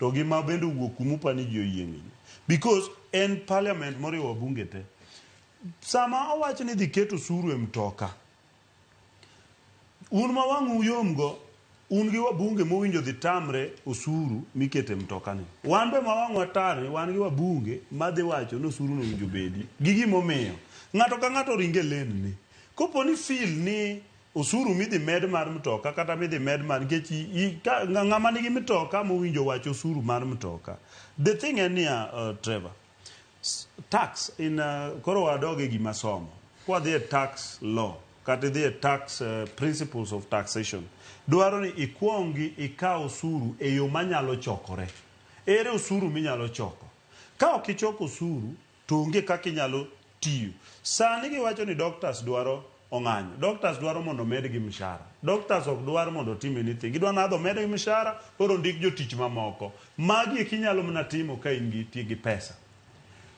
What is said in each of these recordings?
to gi ma bende owuok kuma upani ji oyieng'e. Because en parliament moriwo wabunge te. Sama owach ni dhi ket osuru e mtoka, Un ma wang'u yom go, un gi wabunge mowinjo dhi tamre osuru mikete e mtoka ni. Wan be ma wang'wa tar ni wan gi wabunge madhi wacho ni osuru no owinjo obedi. Gi gimomiyo. Ng'ato ka ng'ato ringo e lane ne. Kopo ni feel ni osuru midhi med mar mtoka kata midhi med mar nikech ka ng'ama nigi mtoka mowinjo wach osuru mar mtoka. The thing en niya Trevor. Tax in koro wadog e gima somo. Kwadhi e tax law kata idhi e tax principles of taxation, dwaro ni ikuongi ikaw osuru e yo manyalo chokore. Ere osuru minyalo choko? Ka ok ichoko osuru to onge kaka inyalo tiyo. Sani giwacho ni doctors dwaro ong'anyo. Doctors dwaro mondo omedgi mshahara. Doctors ok dwar mondo otim anything. Gidwa nadho omedgi mshahara koro ondik jotich mamoko. Magi eki inyalo mana timo ka in gi gi pesa.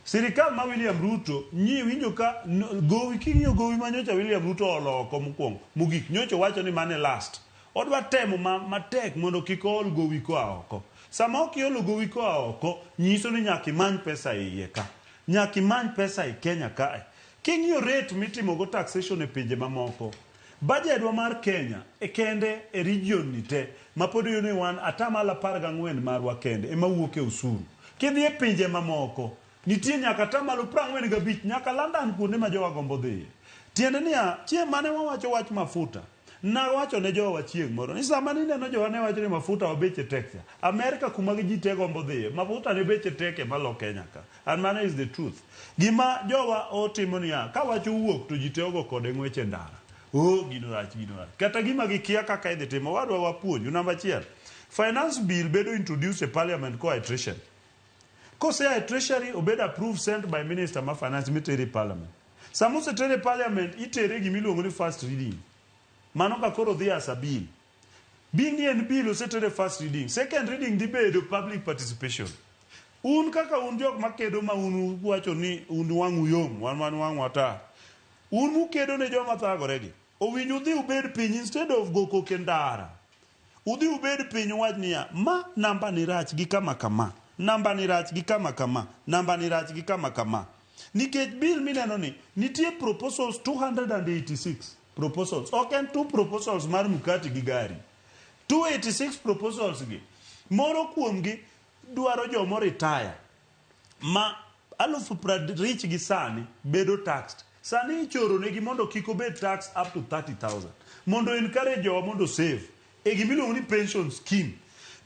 Sirikal ma William Ruto nyi winjo ka gowi king'iyo gowi ma nyocha William Ruto oolo oko mokwongo mogik nyocha owacho ni mane last. Odwa temo ma, matek mondo kik ool gowi koa oko. Sama ok iolo gowi koa oko nyiso ni nyaka imany pesa e iye ka. Nyaka imany pesa e Kenya kae. King'iyo rate mitimogo taxation e pinje mamoko, budget wa mar Kenya e kende e region ni te ma pod iyudo ni wan atamalo 14 marwa kende ema wuok e osuru. Kidhi e pinje mamoko, nitie nyaka atamalo 45 nyaka London kuonde ma jowa gombo dhiye. Tiende niya, chieng' mane wawacho wach mafuta, nawacho ne jowa chieng' moro ni sama nineno jowa ne wacho ni mafuta wa beche tek cha, Amerika kuma ji te gombo dhiye, mafuta ne beche tek ema lo Kenya ka. And mano is the truth. Gima jowa otimo niya, ka wach owuok to ji te ogo kode ng'wech e ndara. Oh, gino rach, gino rach. Kata gima gikia kaka idhi timo, wadwa wapuonju. Namba achiel, finance bill bedo introduced e parliament koa e treasury. Kosea e treasury, obed approved, sent by minister ma finance mitere e parliament. Sama osetere e parliament, itere gima iluongo ni first reading. Mano ka koro dhi as a bill. Being ni en bill osetere first reading, second reading dhi bedo public participation. Un kaka un jok makedo ma un wacho ni un wang'u yom, wan wan wang'wa tar. Un mukedo ne joma thagore gi. Owinjo udhi ubed piny instead of go koko e ndara. Udhi ubed piny uwach niya, ma namba ni rach gi kama kama, namba ni rach gi kama kama, namba ni rach gi kama kama. Nikech bill mineno ni nitie proposals 286 proposals. Ok en two proposals mar mkati gi gari. 286 proposals gi. Moro kuomgi dwaro jomo retire ma alufu prarich gi sani bedo taxed. Sani ichoro negi mondo kik obed taxed up to 30,000. Mondo encourage jowa mondo save. E gima iluongo ni pension scheme.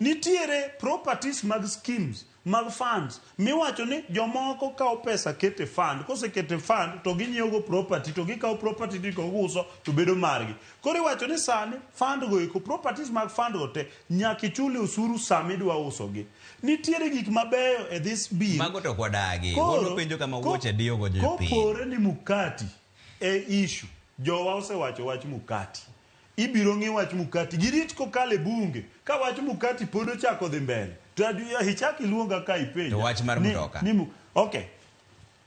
Nitiere properties mag schemes mag funds miwacho ni jomoko kawo pesa keto e fund, koseketo e fund to ginyiewo go property to gikawo property to giuso to bedo margi. Koro iwacho ni sani fund go eko properties mag fund go te nyaka ichule osuru sama idwa usogi. Nitiere gik mabeyo e this bill. Mago to ok wadagi. Wan wapenjo kama wuoche diyogo jopiny. Kopore ni mukati e issue, jowa osewacho wach mukati. Ibiro ng'i wach mukati. Girit kokalo e bunge. Ka wach mukati pod ochako dhi mbele, to ichak iluonga ka ipenja. To wach mar ni, mtoka? Ni, okay.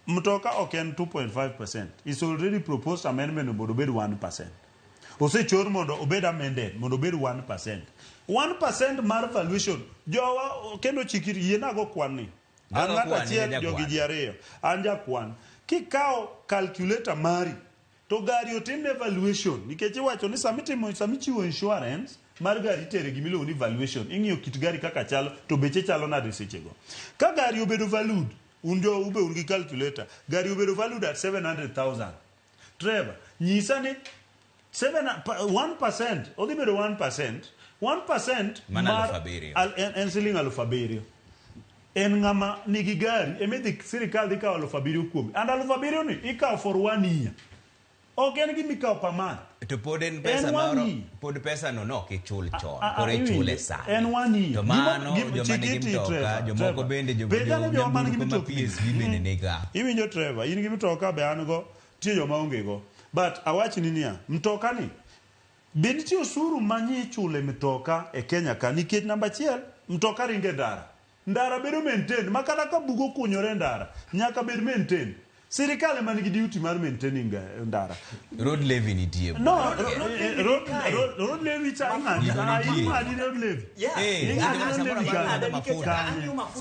Mtoka ok en 2.5%. It's already proposed amendment mondo obed 1%. Osechor mondo obed amended mondo obed 1%. 1% mar valuation. Jowa kendo chikiri yienago kwan ni. An Gogo ng'ato kwan, in achiel, jakwan. jogi ji ariyo. An jakwan. Kikawo calculator mari To gari otimne valuation nikech iwacho ni sama itimo sama ichiwo insurance mar gari itere gima iluongo ni valuation. Ing'iyo kit gari kaka chalo to beche chalo nade sechego. Ka gari obedo valued, un jo ube un gi calculator, gari obedo valued at 700,000. Trevor, nyisa ni 1%, odhi bedo 1%, 1% Mano mar 7,000. en siling 7,000. En ng'ama nigi gari ema idhi sirikal dhi kawo 7,000 kuome. And 7,000 ni ikawo for one year. Ok en gima ikawo per month. To pod en pesa En one moro, year. pod pesa no nok ichul chon, A- a- koro ichule iwinjo? sani. En one year. To Gima- mano gima- joma nigi chik iti, mtoka, Trevor, jomoko Trevor. bende jo Penj ane joma man gi nyamburko ma mitokni. PSV bende niga. Iwinjo Trevor, in gi mtoka be an go, nitie joma onge go. But awachni niya, mtoka ni Be nitie osuru ma nyi ichulo e mtoka e Kenya ka? Nikech namba achiel, mtoka ringo e ndara. Ndara bedo maintained ma kata ka bugo okunyore e ndara, nyaka bed maintained. Sirikal ema nigi duty mar maintaining ndara. Road levy nitie. No, bwana. road levy cha Gigo nitie. ing'adi road levy. Yeah. Eh, Ing'adi samoro road levy amora kanyo. ing'ado mafuta. Ang'iewo mafuta.